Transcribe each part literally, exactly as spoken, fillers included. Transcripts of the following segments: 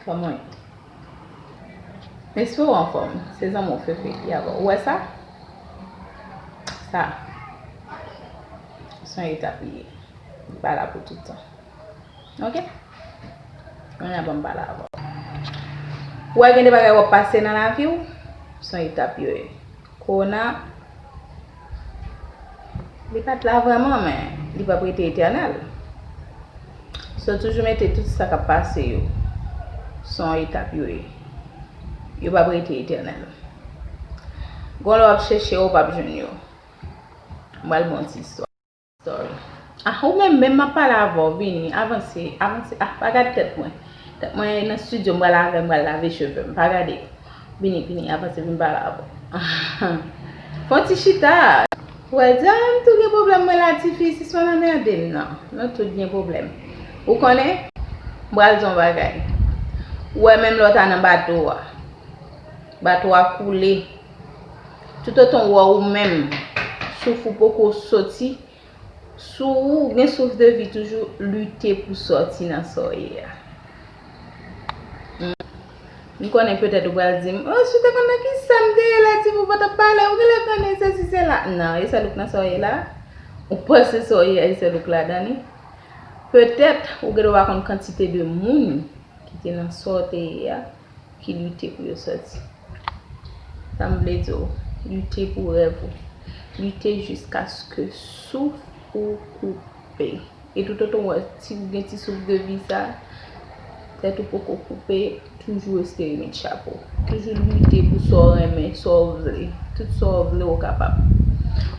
Kòman w ye? M espere w anfòm. Se zanmi w Fefe ki avè w. Ou wè sa? Sa. Se yon etap li ye. Li pa la pou tout tan. Ok? Kounye a ban m pale avè w. Ou wè gen de bagay w ap pase nan lavi w, se yon etap yo ye. Kowona, li pa t la vrèman, men li p ap rete etènèl. So, toujou mete tout sa k ap pase yo, se yon etap yo ye. Yo p ap rete etènèl. Gon lè w ap chèche yo, w p ap jwenn yo. M pral ba w yon ti istwa. Sorry. Ah, ou menm, menm m ap pale avè w, vini, avanse, avanse. Ah, pa gad tèt mwen. Tèt mwen nan estidyo, m pral lave, m pral lave cheve m. Pa gade. Vini, vini, avanse, vin pale avè w. Fè yon ti chita. Ou wè, di, ah, m tou gen pwoblèm, mwen la, tifi, sispann anmède m, non. Nou tout gen pwoblèm. Ou konnen? M pral di w yon bagay. Ou wè, menm lè w ta nan bato a, bato a koule. Toutotan w wè ou menm, souf ou poko soti, si w gen souf de vi, toujou lite pou sòti nan sa w ye a. M konnen petèt ou pral di m, oh, si w te konn nan kisa m te ye lè tifi w pa t ap pale, ou genlè konnen sesi sela. Non, e sèl ou k nan sa w ye la. Ou panse sa w ye a, e sèl ou k ladan li. Petèt, ou genlè pa konn kantite de moun ki te nan sa w te ye a, ki lite pou yo sòti. Sa m vle di w, lite pou rèv ou. Lite jiskaske souf ou koupe. E toutotan w wè ti, ou gen ti souf de vi sa, tèt ou poko koupe, toujou espere met chapo. Toujou lite pou sa w renmen, sa w vle. Tout sa w vle, ou kapab.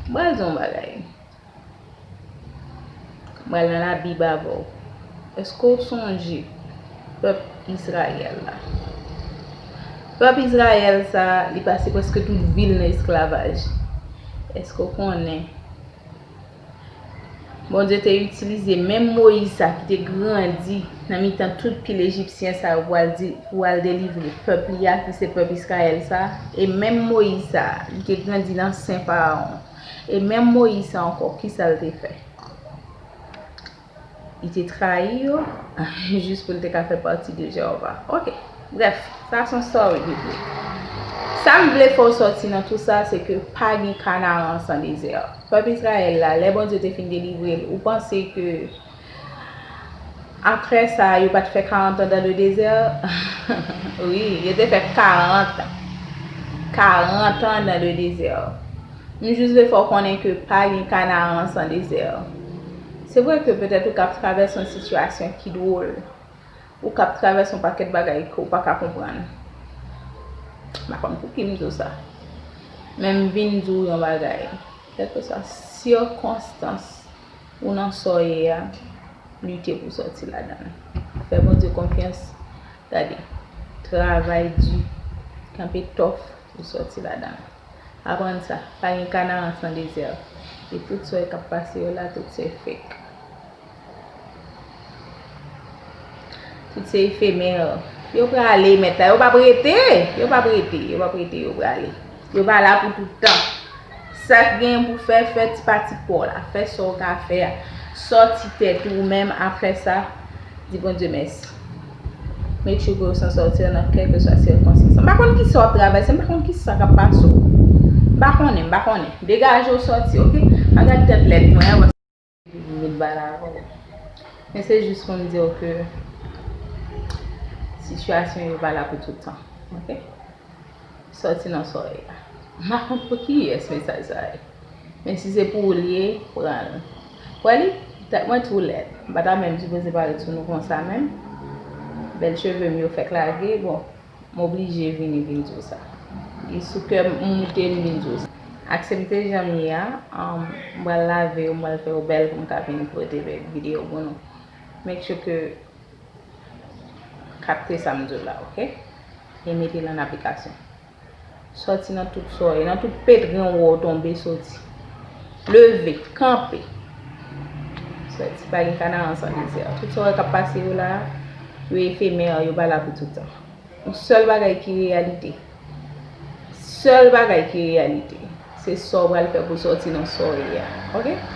M pral di w yon bagay. M pral nan Labib avè w. Èske w sonje pèp Izrayèl la? Pèp Izrayèl sa, li pase prèske tout vi l nan esklavaj. Èske w konnen Bondye te itilize menm Moyiz sa ki te grandi nan mitan tout pil Ejipsyen sa yo pou al di, pou al delivre pèp li a, ki se pèp Izrayèl sa? E menm Moyiz sa, li te grandi nan sen Farawon. E menm Moyiz sa ankò, kisa l te fè? Li te trayi yo, jis pou l te ka fè pati de Jewova. Ok, brèf, sa se yon story biblik. Sa m vle fè w sòti nan tout sa, se ke pa gen Kanaran san dezè. Pèp Izrayèl la, lè Bondye te fin delivre l, ou panse ke apre sa, yo pa t fè karant an dans le désert? Wi, yo te fè karant, karant an dans le désert. M jis vle fè w konnen ke pa gen Kanaran san dezè. Se vre ke petèt ou k ap travèse yon sitiyasyon ki dwòl, ou k ap travèse yon pakèt bagay ke w pa ka konprann. M pa konn pou ki m di w sa. Men m vin di w yon bagay. Kèlkeswa sikonstans ou nan sa w ye a, lite pou sòti ladan l. Fè Bondye konfyans. Gade, travay di, kanpe tòf pou sòti ladan l. Aprann sa, pa gen Kanaran san dezè. E tout sa w wè k ap pase yo la, tout se fake. Tout se efemè. Yo prale, mèt la, yo p ap rete. Yo p ap rete, yo p ap rete, yo prale. Yo pa la pou tout tan. Sa k genyen pou fè, fè ti pati pa w la. Fè sa w ka fè a. Sòti tèt ou menm, apre sa, di Bondye mèsi. Make sure ke w s'en sortir nan kèlkeswa sikonstans. M pa konn kisa w ap travèse, m pa konn kisa k ap pase w. M pa konnen, m pa konnen. Degaje w sòti, ok? Pa gad tèt lèd mwen an, paske m vin pale avè w. Men se jis pou m di w ke sitiyasyon yo pa la pou tout tan, ok? Sòti nan sa w ye a. M pa konn pou kiyès mesaj sa ye. Men si se pou ou l ye, pran l. Wè li, tèt mwen tou lèd. M pa ta menm sipoze parèt sou nou konsa menm. Bèl cheve m yo fèk lage, bon, m oblije vini vin di w sa. Li sou kè m, m moute m vin di w sa. Aksepte jan m ye a, um, m pral lave yo, m pral fè yo bèl pou m ka vin pote videyo pou nou. Make sure ke kapte sa m di w la, ok? E mete l an aplikasyon. Sòti nan tout sa w ye, nan tout petren w wè w tonbe soti. Leve, kanpe. Sòti, pa gen Kanaran san dezè. Tout sa w wè k ap pase yo la, yo efemè, yo pa la pou tout tan. Yon sèl bagay ki reyalite. Sèl bagay ki reyalite. Se sa w pral fè pou sòti nan sa w ye a. Ok?